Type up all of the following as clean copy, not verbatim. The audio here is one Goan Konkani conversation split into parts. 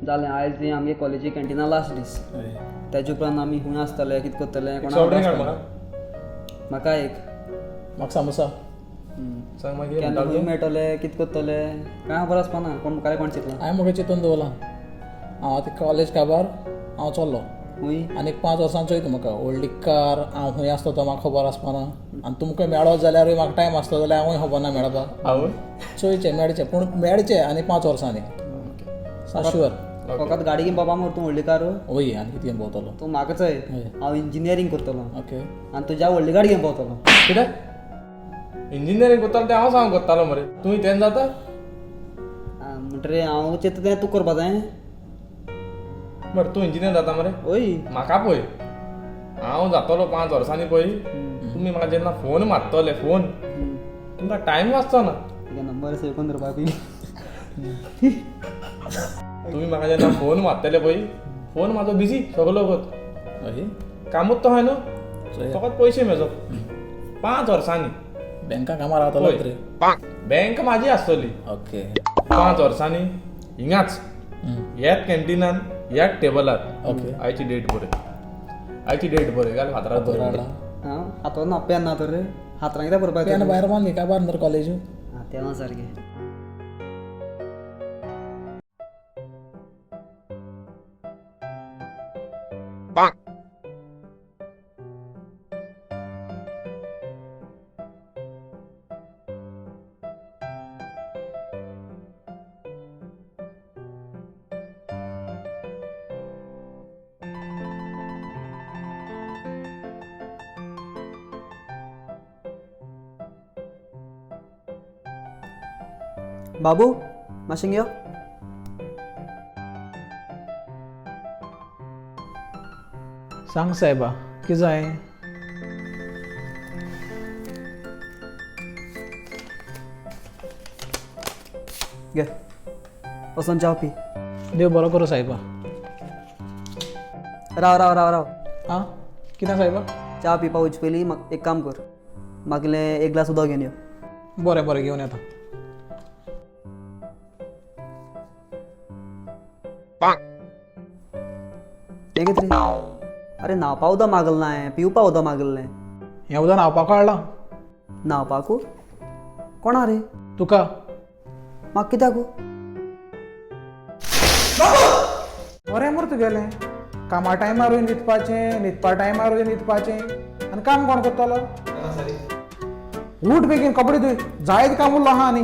जालें आयज ही आमगे कॉलेजी कॅन्टिना लास्ट दीस. तेजे उपरांत आमी खूंय आसतले, कितें करतले कोणाक सॉफ्ट खबर ड्रिंक हाड आसपाना. म्हाका. म्हाका एक म्हाका सामोसा. सांग मागीर. केन्ना म्हणटालो खूंय तूं? मेळटले, कितें करतले कांय खबर आसपाना. कोण मुखार कोण चिंतला. हांवें म्हाका चिंतून दवरलां, हांव आतां कॉलेज काबार हांव चल्लो. खूंय? आनी 5 वर्सां चोयता म्हाका व्हडली कार, हांव खंय आसता तो म्हाका खबर आसपाना. आनी तुमकां मेळत जाल्यारूय म्हाका टायम आसता जाल्यार हांवूय खबर ना मेळपाक. आवय. चोयचें मेळचें, पूण मेळचें आनी 5 वर्सांनी शुअर. फकत गाडी घेवन भोंवपा मरे तूं व्हडली कार? वय, आनी कितें घेवन भोंवतलो? तूं म्हाका चोय, हांव इंजिनियरींग करतलो ओके. आनी तुज्या व्हडली गाडी घेवन भोंवतलो. कितें इंजिनियरींग करतालो तें हांव सांग करतालो मरे, तूं तेन्ना जाता. म्हणटरी हांव चिंतता तें तूं करपा जाय. बरें, तूं इंजिनियर जाता मरे? वय. म्हाका पळय, हांव जातलो 5 वर्सांनी. पळय, तुमी म्हाका जेन्ना फोन मारतले फोन, तुमकां टायम वाचचो ना. तुगे नंबर सेव करून दवरपा पयलीं. तुमी म्हाका जेन्ना फोन मारतले पळय, फोन म्हाजो बिजी सगलो वगत. हय. कामूच तो आहा न्हू, चोया. फकत पयशे मेजप 5 वर्सांनी. बँका कामार रावतलो पळय. रे. बँक म्हाजी आसतली. ओके. 5 वर्सांनी हिंगाच ह्याच कॅन्टिनान ह्याच टेबलार. ओके. आयची डेट बरय, आयची डेट बरय, घाल फातरार बरय. हांव हातान ना पेन ना तर हातान कित्याक बरोवपाक? पेन भायर मारली काबार न्हू कॉलेज. आं तें सारकें. बाबू मातशें यो. सांग साहेबा, कितें जाय? घे, वचोन च्याव पी. देव बरो करूं साहेबा. राव राव राव राव. आं, कितें साहेबा? च्या पिवपा वचचे पयलीं म्हाका एक काम कर, म्हागेलें एक ग्लास उदक घेवन यो. बरें बरें, घेवन येता. हें कितें रे? अरे न्हांवपा उदक मागलें ना हांवें, पिवपा उदक मागलें. हें उदक न्हांवपाक हाडलां. न्हांवपाकू? कोणा रे? तुका. म्हाका कित्याकू? बरें मरे तुगेलें, कामा टायमारूय न्हिदपाचें, न्हिदपा टायमारूय न्हिदपाचें, आनी काम कोण करतलो? उठ बेगीन, कपडे धुय, जायत काम उरलो आहा आनी.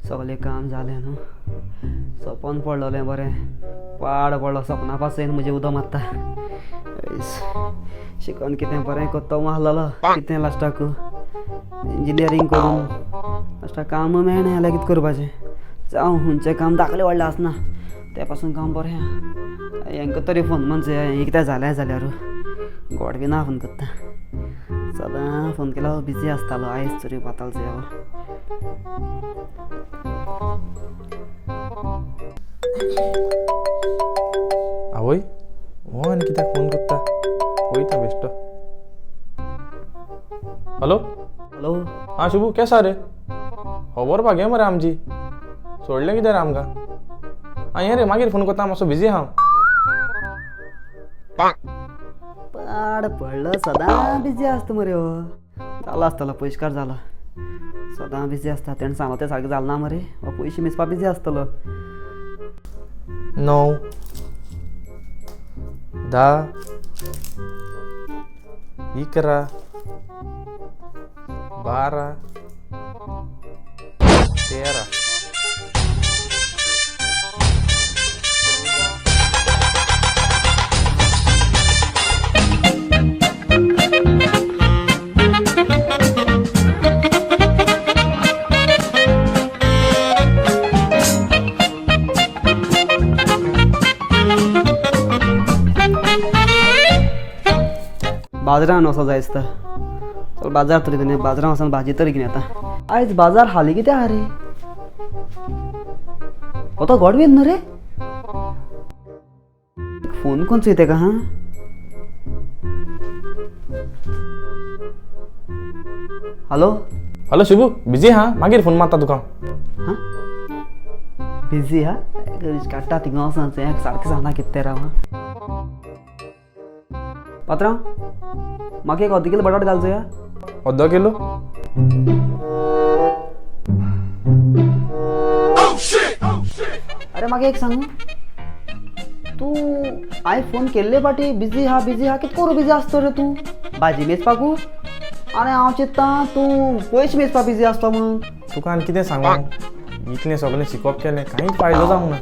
सगळें काम जालें न्हू, सपन पडलोलें बरें, पाड पडलो सपना पासून म्हजें उदक मारता. शिकोन कितें बरें करतो आहलोलो, कितें लास्टाक इंजिनियरींग करून लास्टाक काम मेळना जाल्यार कितें करपाचें? जावं, खंयचें काम धाकलें व्हडलें आसना, तें पासून काम बरें आहा. हेंकां तरी फोन मारचें, हें कितें जालें जाल्यार गोड बी ना फोन करता. सदां फोन केल्यार बिजी आसतालो, आयज तरी पाताल चोया. आवय, हो आनी कित्याक फोन करता पळयता बेश्टो. हॅलो. हॅलो. आं शुभू, केसा रे? खबर पा घे मरे आमची, सोडलें कितें रे आमकां? आं हें रे, मागीर फोन करता, मातसो बिजी आहा. पाड पडलो, सदां बिजी आसता मरे हो. जालो आसतलो पयशकार जाला, सदां बिजी आसता. तेणें सांगलो तें सारकें जालें ना मरे, हो पयशे मेजपा बिजी आसतलो. 9 10 11 12 13. बाजारान वचो जाय दिसता. चल बाजार तरी घेवन, बाजारान वचोन भाजी तरी घेवन येता. आयज बाजार हाली कितें आहा रे? हो तो गॉडवीन न्हू रे? फोन कोण चोय तेका? हां हॅलो. हॅलो शिबू, बिजी हा, मागीर फोन मारता तुका. हां बिजी हा, काडटा थिंगा वचोन सारकें सांगता कितें तें. राव हां पात्रांव, म्हाका एक अर्द किलो बटाट घाल चोया. अर्दो किलो? अरे म्हाका एक सांग, तूं हांवें फोन केल्ले फाटी बिजी हा बिजी हा, कितें करूं बिजी आसतो रे तूं? भाजी मेजपाकू? आनी हांव चिंत्ता तूं पयशे मेजपाक बिजी आसतो म्हणून. तुका आनी कितें सांगू, इतलें सगळें शिकप केलें, कांयच फायदो जावंक ना.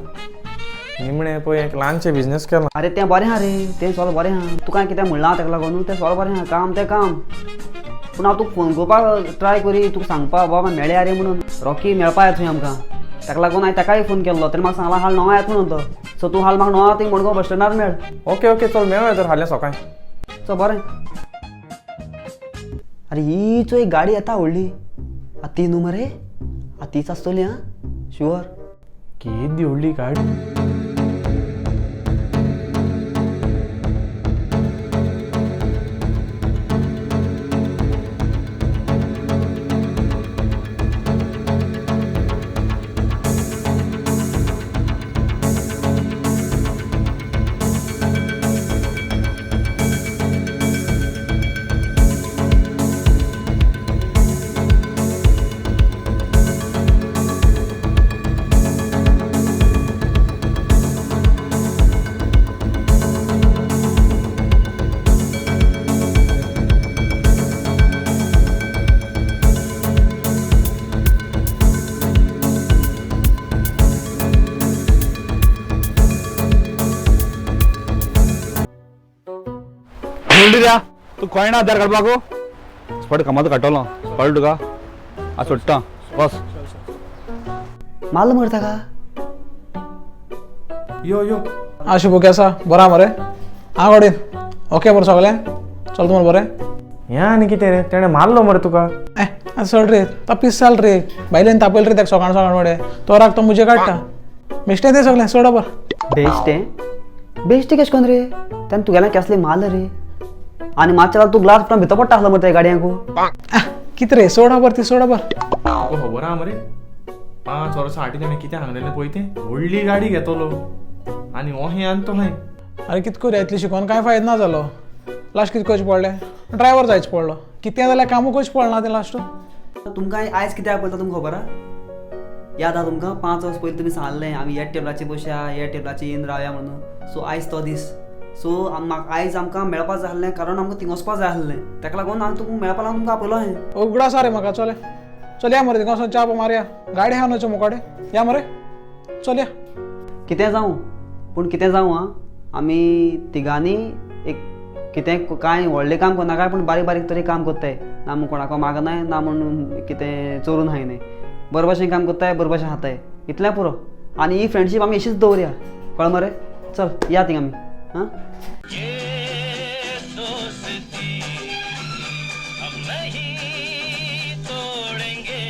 निमणें पळय एक ल्हानशें बिजनेस केलां. अरे तें बरें आहा रे, तें सगळें बरें आहा. तुका कितें म्हणलां तेका लागून तें सगळें बरें आहा, काम तें काम. पूण हांव तुका फोन करपाक ट्राय करी, तुका सांगपाक बाबा मेळया रे म्हणून. रॉकी मेळपा येता थंय आमकां, ताका लागून हांवें ताकाय फोन केल्लो. तेणें म्हाका सांगलां हाल णवां येता म्हणून तो. सो तूं हाल म्हाका णवां थंय मडगांव बस स्टँडार मेळ. ओके ओके, चल मेळया तर फाल्यां सकाळीं. सो बरें. अरे ही चोय गाडी येता व्हडली, आतां ती न्हू मरे? आतां तीच आसतली आं शुअर. केदी व्हडली गाडी! म्हणली रे तूं कळना आधार काडपाक स्पॉट कामाचो काडटलो, कळ्ळें तुका? आं सोडटा बस. मारलो मरे ताका. यो यो. आं शुभू, केसा बरो मरे? आं गॉडवीन, ओके बरें सगळें चलता मरे बरें? हें आनी कितें रे, तेणें मारलो मरे तुका? ए आतां सोड रे, तो पीस जाल रे. बायलेन तापयलो रे ताका सकाळ सकाळ मरे. तो राग तो मुजे काडटा. बेश्टें तें सगळें, सोड खबर. बेश्टें बेश्टें केश कोन रे? तेन्ना तुगेलें केसलें मारलें रे आनी मातशें जाल्यार तूं ग्लास फुटोन भितर पडटा आसलो मरे त्या गाडयांकू. कितें रे, सोड खबर ती, सोड खबर. तुका खबर आहा मरे, 5 वर्सां फाटीं तेणें कितें सांगलेलें पळय तें, व्हडली गाडी घेतलो आनी अहें आनी तोहें. अरे कितें करूया, इतलें शिकोन कांय फायदो ना जालो. लास्ट कितें करचें पडलें? ड्रायवर जायचें पडलो. कितें जाल्यार कामूय करचें पडना तें लास्ट. तुमकां आयज कित्याक पळयता तुमकां खबर आहा? याद आहा तुमकां, 5 वर्स पयलीं तुमी सांगलें आमी ह्या टेबलाचेर बसया, ह्या टेबलाचेर येवन रावया म्हणून. सो आयज तो दीस. सो म्हाका आयज आमकां मेळपा जाय आसलें, कारण आमकां थिंग वचपा जाय आसलें. ताका लागून हांव तुमकां मेळपा लागून तुमकां आपयलो हांवें. उगडास रे म्हाका. चल चल या मरे, थिंगा वचोन च्या मारया. गाडी आहा न्हू मुखाडे, या मरे, चल या. कितें जावं, पूण कितें जावं आं, आमी तिगांनी एक कितें कांय व्हडलें काम करनाका, पूण बारीक बारीक तरी काम करताय. ना म्हूण कोणाक मागनाय, ना म्हूण कितें चोरून खायनाय. बरे भाशेन काम करताय, बरे भाशेन खाताय, इतलें पुरो. आनी ही फ्रेंडशीप आमी अशीच दवरया, कळ्ळें मरे? चल या थिंग आमी. आं दोस्ती हम नहीं तोड़ेंगे,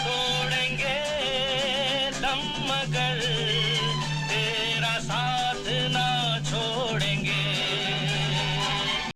तोड़ेंगे दम मगर.